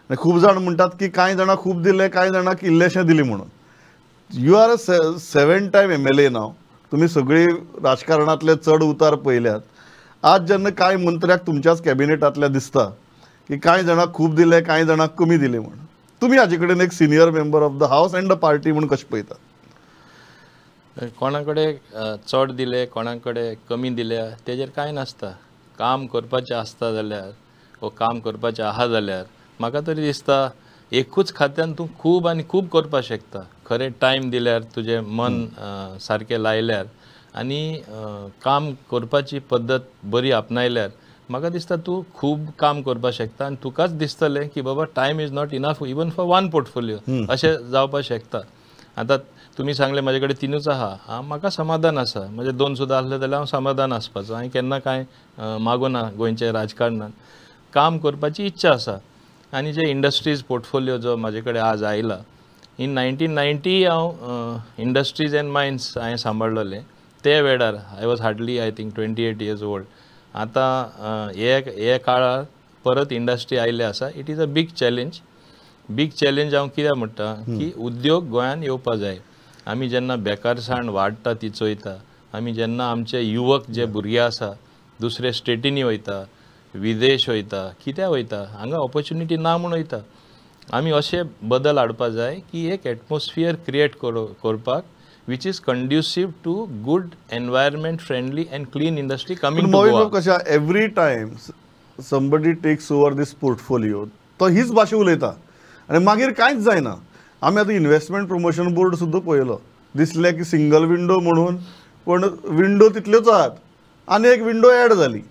आनी खूब जाण म्हणटात की कांय जाणां खूब दिले, कांय जाणांक इल्लेशें दिलें म्हणून. You are a 7 time MLA नाव, तुमी सगळी राजकारणांतले चड उतार पळयल्यात. आज जेन्ना कांय मंत्र्याक तुमच्याच कॅबिनेटांतल्या दिसता की कांय जाणांक खूब दिले, कांय जाणांक कमी दिले म्हणून, तुमी हाजे कडेन एक senior member of the house and the party म्हणून कशें पळयतात? कोणा कडेन चड दिले, कोणा कडेन कमी दिल्या तेजेर कांय नासता. काम करपाचें आसता जाल्यार वो काम करपाचें आहा जाल्यार म्हाका तरी दिसता एकूच खात्यान तूं खूब आनी खूब करपाक शकता. खरें टायम दिल्यार, तुजें मन सारकें लायल्यार आनी काम करपाची पद्दत बरी आपणायल्यार म्हाका दिसता तूं खूब काम करपाक शकता. आनी तुकाच दिसतलें की बाबा time is not enough even for one portfolio, अशें जावपाक शकता. आतां तुमी सांगलें म्हाजे कडेन 3ूच आहा, म्हाका समाधान आसा. म्हजे 2 सुद्दां आसले जाल्यार हांव समाधान आसपाचो. हांवें केन्ना कांय मागूना गोंयच्या राजकारणान. काम करपाची इच्छा आसा. आनी जे इंडस्ट्रीज पोर्टफोलियो जो म्हाजे कडेन आज आयला, इन 1990 हांव इंडस्ट्रीज एंड मायन्स हांवें सांबाळलेलें. ते वेळार I was hardly I think 28 years old. आतां हे काळार परत इंडस्ट्री आयिल्ली आसा. It is a big challenge. Big challenge हांव कित्याक म्हणटा की उद्योग गोंयांत येवपा जाय. आमी जेन्ना बेकारसाण वाडटा ती चोयता, आमी जेन्ना आमचे युवक जे भुरगे आसा दुसरे स्टेटींनी वयता, विदेश वयता, कित्याक वयता, हांगा ऑपॉर्च्युनिटी ना म्हूण वयता. आमी अशे बदल हाडपा जाय की एक एटमॉस्फियर क्रिएट करपाक which is conducive to good environment friendly and clean industry coming to Goa. कशें every time somebody takes over this portfolio तो हीच भाशा उलयता आनी मागीर कांयच जायना. आमी आतां इन्वेस्टमेंट प्रमोशन बोर्ड सुद्दां पळयलो, दिसलें की सिंगल विंडो म्हणून, पूण विंडो तितल्योच आहात आनी एक विंडो एड जाली.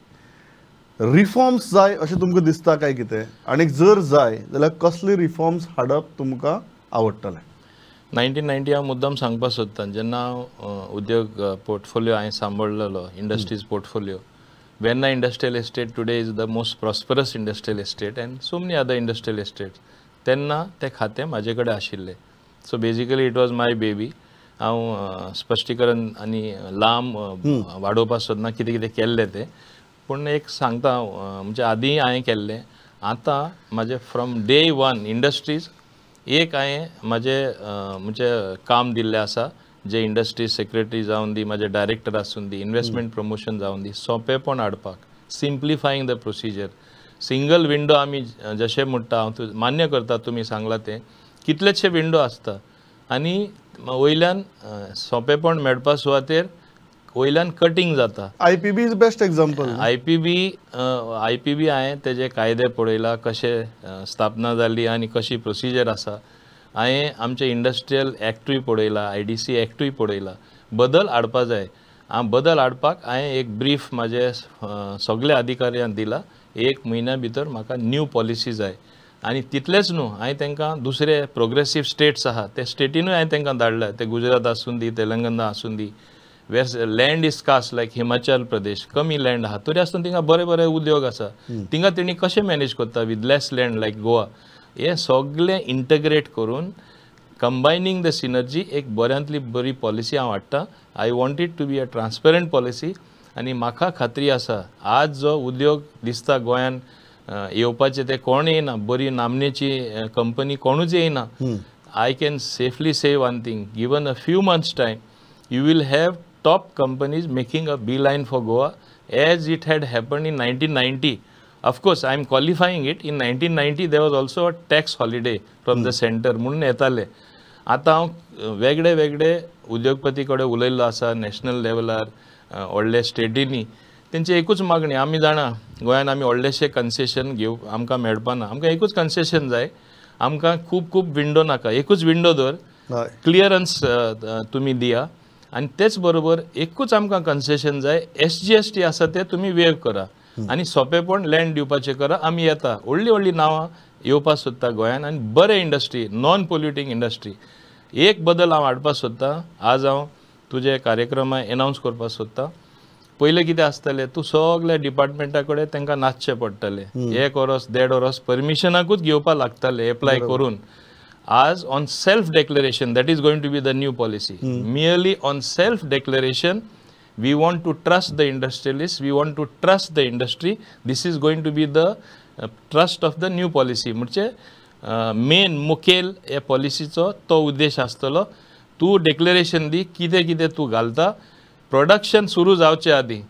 रिफॉर्म्स जाय अशें तुमकां दिसता काय कितें? आनी जर जाय जाल्यार कसले रिफॉर्म्स हाडप तुमकां आवडटलें? 1990 हांव मुद्दम सांगपाक सोदतां, जेन्ना हांव उद्योग पोर्टफोलियो हांवें सांबाळलेलो, industries portfolio, Verna industrial estate today is the most prosperous industrial estate and so many other industrial estates, तेन्ना तें खातें म्हाजे कडेन आशिल्लें. So basically it was my baby. हांव स्पश्टीकरण आनी लांब वाडोवपाक सोदना कितें कितें केल्लें तें, पूण एक सांगता हांव, म्हणजे आदीं हांवें केल्लें. आतां म्हाजें फ्रॉम डे वन इंडस्ट्रीज एक हांवें म्हाजें म्हणजे काम दिल्लें आसा, जे इंडस्ट्रीज सेक्रेटरी जावन दी, म्हाजे डायरेक्टर आसून दी, इन्वेस्टमेंट प्रमोशन जावन दी, सोंपेपण हाडपाक, simplifying the procedure. Single window आमी जशें म्हणटा, हांव मान्य करता तुमी सांगलां तें, कितलेशे विंडो आसता आनी वयल्यान सोंपेपण मेळपा सुवातेर वयल्यान कटींग जाता. IPB is best example. IPB हांवें तेजे कायदे पळयला, कशे स्थापना जाली आनी कशी प्रोसिजर आसा. हांवें आमचे इंडस्ट्रियल एक्टूय पळयला, IDC एक्टूय पळयला. बदल हाडपा जाय. बदल हाडपाक हांवें एक ब्रीफ म्हाजे सगल्या अधिकाऱ्यांक दिला, 1 म्हयन्या भितर म्हाका न्यू पॉलिसी जाय. आनी तितलेंच न्हू, हांवें तांकां दुसरे प्रोग्रेसीव स्टेट्स आहा ते स्टेटीनूय हांवें तांकां धाडल्या, ते गुजरात आसूं दी, तेलंगना आसूं दी, where land is scarce like Himachal Pradesh, कमी लँड आहा तरी आसतना थिंगा बरे बरे उद्योग आसा, थिंगा तेणी कशें मॅनेज करता with less land like Goa. हें सगळें इंटग्रेट करून कंबायनींग the synergy एक बऱ्यांतली बरी पॉलिसी हांव हाडटा. I want it to be a transparent policy. आनी म्हाका खात्री आसा आज जो उद्योग दिसता गोंयान येवपाचे ते कोण येयना, बरी नामनेची कंपनी कोणूच येयना. I can safely say one thing, given a few months time you will have top companies making a beeline for Goa as it had happened in 1990. Of course, I am qualifying it. In 1990, there was also a tax holiday from the center. म्हणून येताले. आतां हांव वेगळे वेगळे उद्योगपती कडेन उलयल्लो आसा, national लेवलार, व्हडले स्टेटींनी. तेंची एकूच मागणी, आमी जाणा गोंयान आमी व्हडलेशे कन्सेशन घेव आमकां मेळपाना, आमकां एकूच कन्सेशन जाय, आमकां खूब खूब विंडो नाका, एकूच विंडो दवर, क्लियरन्स तुमी दिया. आनी तेच बरोबर एकूच आमकां कन्सेशन जाय, SGST आसा ते तुमी वेव करा आनी सोंपेपण लँड दिवपाचें करा, आमी येता. व्हडलीं व्हडलीं नांवां येवपाक सोदता गोंयान आनी बरें इंडस्ट्री, नॉन पोल्युटींग इंडस्ट्री. एक बदल हांव हाडपाक सोदतां, आज हांव तुजे कार्यक्रमाक एनावन्स करपाक सोदतां. पयलें कितें आसतलें, तूं सगल्या डिपार्टमेंटा कडेन तांकां नाचचें पडटलें, 1 वरस 1.5 वरस परमिशनाकूच घेवपाक लागतालें एप्लाय करून. आज on self declaration, that is going to be the new policy. Merely on self declaration, we want to trust the industrialist, we want to trust the industry. This is going to be the trust of the new policy. म्हणजे main मुखेल हे पॉलिसीचो तो उद्देश आसतलो. तूं declaration दी कितें कितें तूं घालता. प्रोडक्शन सुरू जावचे आदीं,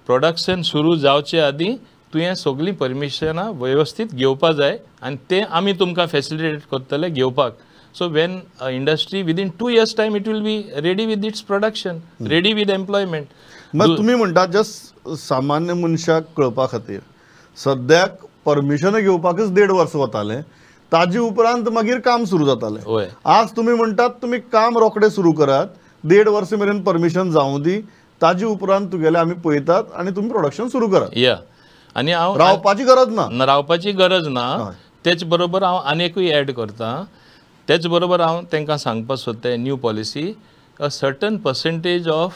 प्रोडक्शन सुरू जावचे आदीं तुवें सगळीं परमिशनां वेवस्थीत घेवपा जाय आनी तें आमी तुमकां फेसिलिटेट करतले घेवपाक. So when industry within 2 years time it will be ready with its production, ready with employment. मग तुमी म्हणटा जस्ट सामान्य मनशाक कळपा खातीर सद्याक परमिशन घेवपाकच 1.5 वर्स वतालें, ताजे उपरांत मागीर काम सुरू जातालें. आज तुमी म्हणटात तुमी काम रोखडें सुरू करात, 1.5 वर्स मेरेन परमिशन जावं दी, ताजे उपरांत तुगेलें आमी पळयतात आनी तुमी प्रोडक्शन सुरू करात. या आनी हांव रावपाची गरज ना, रावपाची गरज ना. तेच बरोबर हांव आनीकूय एड करता. तेच बरोबर हांव तांकां सांगपाक सोदता new policy a certain percentage of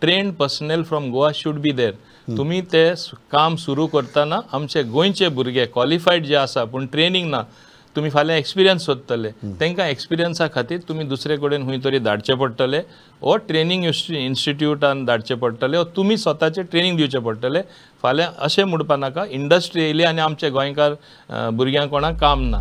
trained personnel from Goa should be there. तुमी ते काम सुरू करतना आमचे गोंयचे भुरगे क्वॉलिफायड जे आसा पूण ट्रेनींग ना, तुमी फाल्यां एक्सपिरियन्स सोदतले, तांकां एक्सपिरियन्सा खातीर तुमी दुसरे कडेन खंय तरी धाडचे पडटले वो ट्रेनींग इन्स्टिट्यूटान धाडचे पडटले वो तुमी स्वताचें ट्रेनींग दिवचें पडटलें. फाल्यां अशें म्हणपा नाका इंडस्ट्री येयली आनी आमचे गोंयकार भुरग्यांक कोणाक काम ना.